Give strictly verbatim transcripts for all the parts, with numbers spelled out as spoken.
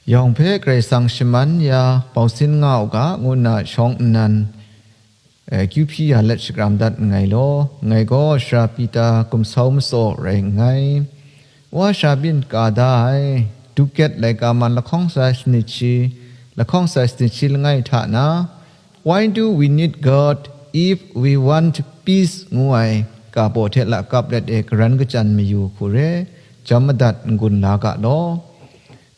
Yawng hpe Karai Kasang shaman ya, bau sin nga u ga, ngu nna shawng nnan, eh, kyu hpyi ya let shakram dat nngai law. Ngai gaw Sara Pita gumsau matsaw rai nngai. Wa sha byin ka da ai, Duket laika man lahkawng sai sanit shi, lahkawng sai sanit shi langai hta na, "Why do we need God if we want peace?" ngu ai ga baw hte lakap let e karan kachyan mayu hku re, jam madat n-gun la ga law.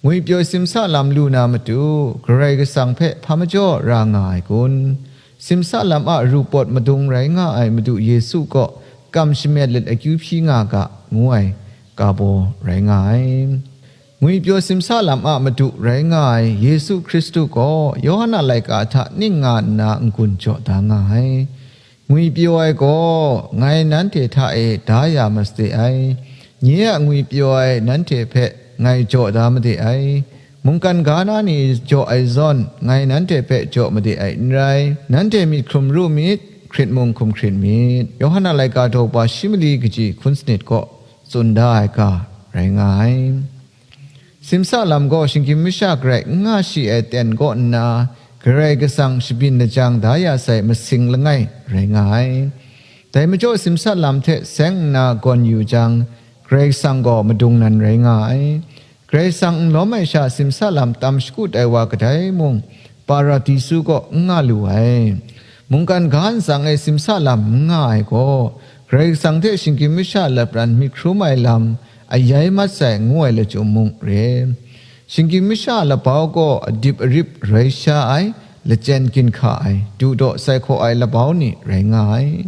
Ngwipyaw simsa lam lu na matu, Karai Kasang hpe hpa majaw ra nga ai kun? Simsa lam a ru pawt madung rai nga ai Madu Yesu kaw kam shamet let akyu hpyi nga ga, ngu ai ga baw rai nga ai. Ngwipyaw simsa lam a Madu rai nga ai Yesu Hkristu gaw Yawhan a laika hta ning nga nna n-gun jaw da nga ai. Ngwipyaw ai gaw, ngai nanhte hta e da ya made ai, nye a ngwipyaw ai nanhte hpe ngai jaw da made ai. Mungkan ga na ni jaw ai zawn, ngai nanhte hpe jaw made ai n rai. Nanhte myit hkrum ru myit, hkrit mung hkum hkrit myit. Yawhan a laika daw kaba shi mali kaji hkun sanit kaw tsun da ai ga rai nga ai. Simsa lam gaw shinggyim masha garai n nga shi ai ten kaw nna, Karai Kasang shabyin lajang da ya sai masing langai rai nga ai. Dai majaw simsa lam hte seng nna gawn yu jang, Karai Kasang gaw madung nan rai nga ai. Karai Kasang n lawm ai sha simsa lam tam shakut ai wa kadai mung, Paradisu kaw n nga lu ai. Mungkan ga ntsang e simsa lam n nga ai gaw, Karai Kasang hte shinggyim masha lapran myit hkrum ai lam ayai mat sai ngu ai lachyum mung re. Shinggyim masha a labau gaw adip arip rai sha ai, lachyen ginhka ai, du daw sai hkaw ai labau ni rai nga ai.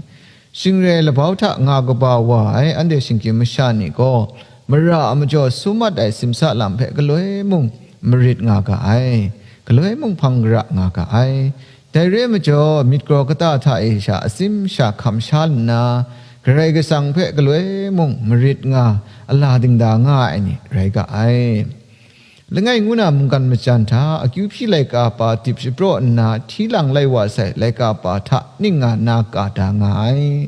Shing re ai labau hta nga kaba wa ai anhte shinggyim masha ni gaw, mara a majaw sum mat ai simsa lam hpe galoi mung marit nga ga ai, galoi mung hpang gara nga ga ai. Dai re ai majaw, myit kraw kata hta e sha atsim sha hkam sha nna, Karai Kasang hpe galoi mung marit nga, a la dingda nga ai ni rai ga ai. Langai ngu na mungkan majan hta akyu hpyi laika pa dip shapraw nna hti lang lai wa sai laika pa hta ning nga na ka da nga ai.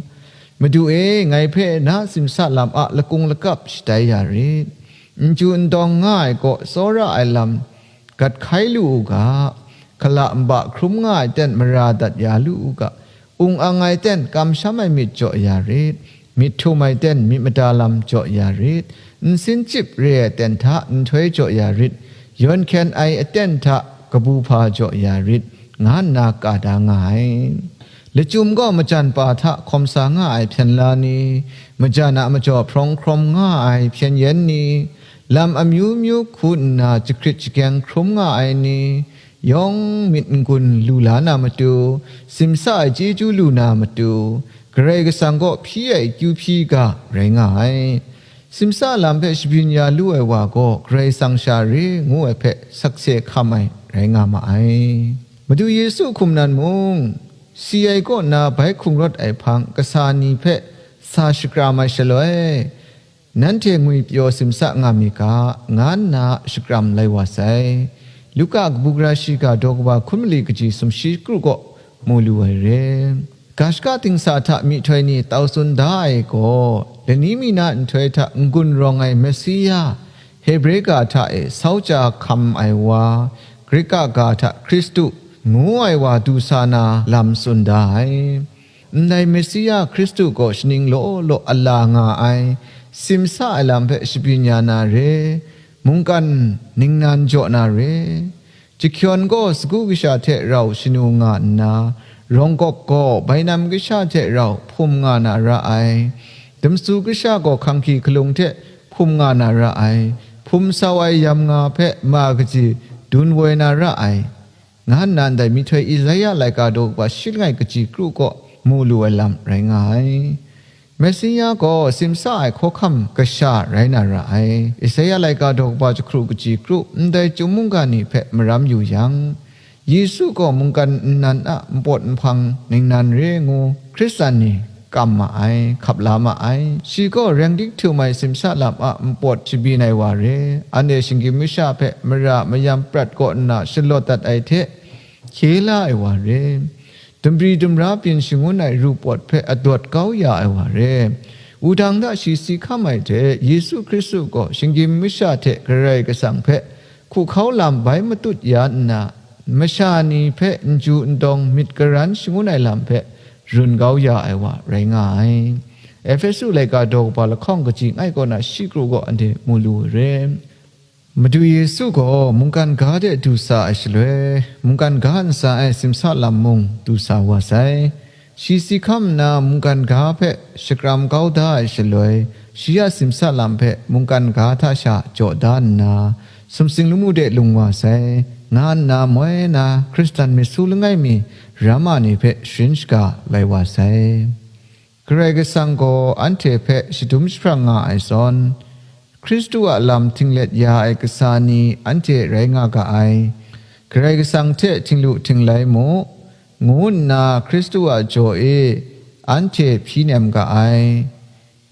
Madu e, ngai hpe na simsa lam a lakung lakap shatai ya rit. N chyu n dawng nga ai kaw tsawra ai lam gat hkai lu u ga, hkala nba hkrum nga ai ten mara dat ya lu u ga, ung ang ai ten kamsham ai myit jaw ya rit, myit htum ai ten myit mada lam jaw ya rit, nsin chyip re ai ten hta nhtoi jaw ya rit, yawn hkyen ai aten hta kabu hpa jaw ya rit, nga nna ka da nga ai. Lachyum gaw majan pa hta hkawm sa nga ai hpyen la ni, majan a majaw hprawng hkrawm nga ai hpyen yen ni, lam amyu myu hku nna jahkrit jahkyeng hkrum nga ai ni, yawng myit n-gun lu la na matu, simsa ai chyeju lu na matu, Karai Kasang kaw hpyi ai kyu hpyi ga rai nga ai. Simsa lam hpe shabyin ya lu ai wa gaw Karai Kasang sha re ngu ai hpe sakse hkam ai rai nga ma ai. Madu Yesu hkum nan mung, si ai kaw na bai hkrung rawt ai hpang kasa ni hpe sa shakram ai shaloi, nanhte ngwipyaw simsa nga mi ga, nga nna shakram lai wa sai. Luka kabu gara shiga daw kaba hkun mali kaji sumshi kru kaw mu lu ai re. Ga shaka dingsa hta myihtoi ni tau tsun da ai gaw, lani mi na nhtoi hta n-gun rawng ai Messia, Hebre ga hta e sau ja hkam ai wa, Grika ga hta Hkristu, ngu ai wa du sa na lam tsun da ai. Ndai Messia Hkristu gaw shaning law law a la nga ai, simsa ai lam hpe shabyin ya na re, mungkan ningnan jaw na re, jahkyawn gaw sagu kasha hte rau shanu nga nna, rawng gawk gaw bainam kasha hte rau hpum nga na ra ai, damsu kasha gaw hkanghki hkalung hte hpum nga na ra ai, hpum sau ai yam nga hpe ma kaji dun woi na ra ai, nga nna ndai myihtoi Isaya laika daw kaba shi langai kaji kru kaw mu lu ai lam rai nga ai. Messia gaw simsa ai hkawhkam kasha rai na ra ai. Isaya laika daw kaba jahkru kaji kru ndai chyum mungga ni hpe maram yu yang, Yesu gaw mungkan nnan a npawt nhpang ningnan re ngu Hkristan ni kam ma ai, hkap la ma ai. Shi gaw reng dik htum ai simsa lam a npawt shabyin ai wa re, anhte shinggyim masha hpe mara mayam prat kaw nna shalawt dat ai hte, hkye la ai wa re, dumbri dumra byin shangun ai ru pawt hpe adawt kau ya ai wa re, wudang hta shi si hkam ai hte, Yesu Hkristu gaw shinggyim masha hte Karai Kasang hpe Hku hkau lam bai matut ya nna, masha ni hpe n ju n dawng myit karan shangun ai lam hpe run kau ya ai wa rai nga ai. Ehpesu laika daw kaba lahkawng kaji ngai kaw na shi kru gaw anhte mu lu ai re. Madu Yesu gaw mungkan ga de du sa ai shaloi, mungkan ga ntsa e simsa lam mung du sa wa sai. Shi si hkam nna mungkan ga hpe shakram kau da ai shaloi, shi a simsa lam hpe mungkan ga hta sha jaw da nna, sumsing lamu de lung wa sai, nga nna moi na Hkristan myit su langai mi ramma ni hpe sharin shaga lai wa sai. Karai Kasang gaw anhte hpe shadum jahprang nga ai zawn, Hkristu a lam htinglet ya ai kasa ni anhte rai nga ga ai. Karai Kasang hte htinglu htinglai mu, ngu nna Hkristu a jaw e anhte hpyi nem ga ai,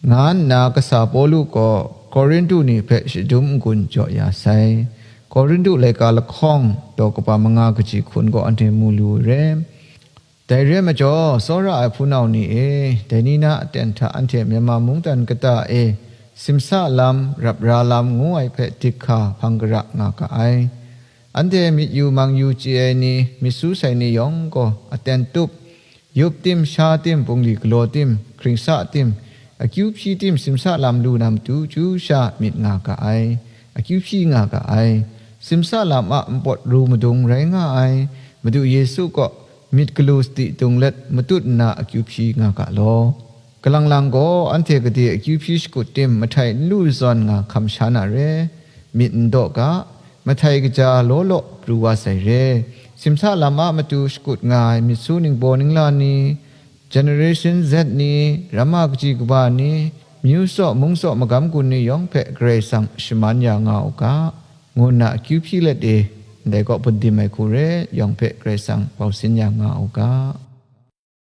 nga nna kasa Pawlu gaw Korintu ni hpe shadum n-gun jaw ya sai. Korintu laika lahkawng daw kaba manga kaji hkun gaw anhte mu lu ai re. Dai re ai majaw, tsawra ai hpunau ni e, dai ni na aten hta anhte Myanmar mungdan kata e simsa lam, rap ra lam ngu ai hpe dik hka hpang gara nga ga ai. Anhte myit yu mang yu chye ai ni, myit su sai ni yawng gaw aten tup, yup tim, sha tim, bungli galaw tim, hkringsa tim, akyu hpyi tim simsa lam lu na matu chyu sha myit nga ga ai, akyu hpyi nga ga ai. Simsa lam a npawt ru madung rai nga ai Madu Yesu kaw myit galu sadi dung let matut nna akyu hpyi nga ga law. Kalang lang gaw anhte gade akyu hpyi shakut tim mahtai n lu zawn nga hkam sha na re, myit n daw ga, mahtai kaja law law pru wa sai re. Simsa lam a matu shakut nga ai myit su ningbaw ningla ni, Generation Z ni, ramma kaji kaba ni, myu tsaw mung tsaw magam gun ni yawng hpe Karai Kasang shaman ya nga u ga, ngu nna akyu hpyi let e, ndai kaw pundim ai hku re yawng hpe Karai Kasang bau sin ya nga u ga.